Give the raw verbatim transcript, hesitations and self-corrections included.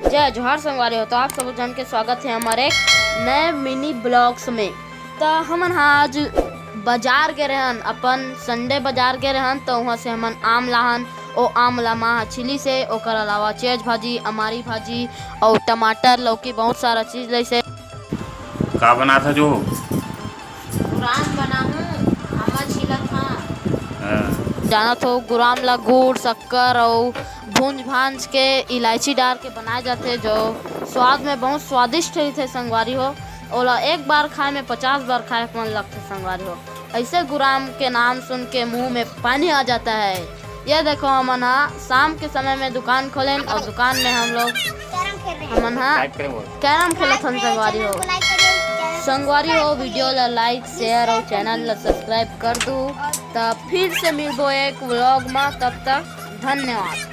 जय जोहार संगवारी हो, तो आप सब झन के स्वागत है हमारे एक नए मिनी ब्लॉग्स में। तो हमन हा आज बाजार गे रहन, अपन संडे बाजार गे रहन, तो वहाँ से हमन आम लाहन। ओ आम ला माँ ह छीलिस हे, ओकर अलावा चेच भाजी, अमारी भाजी अउ टमाटर, लौकी, बहुत सारा चीज लइस हे। का बनात ह जो? गुराम बनाहूँ, आमा छीलत हाँ। हाँ। जानत हो, गुराम ला गुड़, शक्कर अउ भूंज भांज के इलायची डार के बनाए जाथे, जो स्वाद में बहुत स्वादिष्ट रहिथे संगवारी हो। ओला एक बार खाए में पचास बार खाए के मन लगथे संगवारी हो। ऐसे गुराम के नाम सुन के मुंह में पानी आ जाता है। ये देखो, हमन हा शाम के समय में दुकान खोलेन और दुकान में हम लोग, हमन हा कैरम खेलत हन संगवारी हो। संगवारी हो, वीडियो ला लाइक, शेयर और चैनल ला सब्सक्राइब कर दू। तब फिर से मिलबो एक व्लॉग में, तब तक धन्यवाद।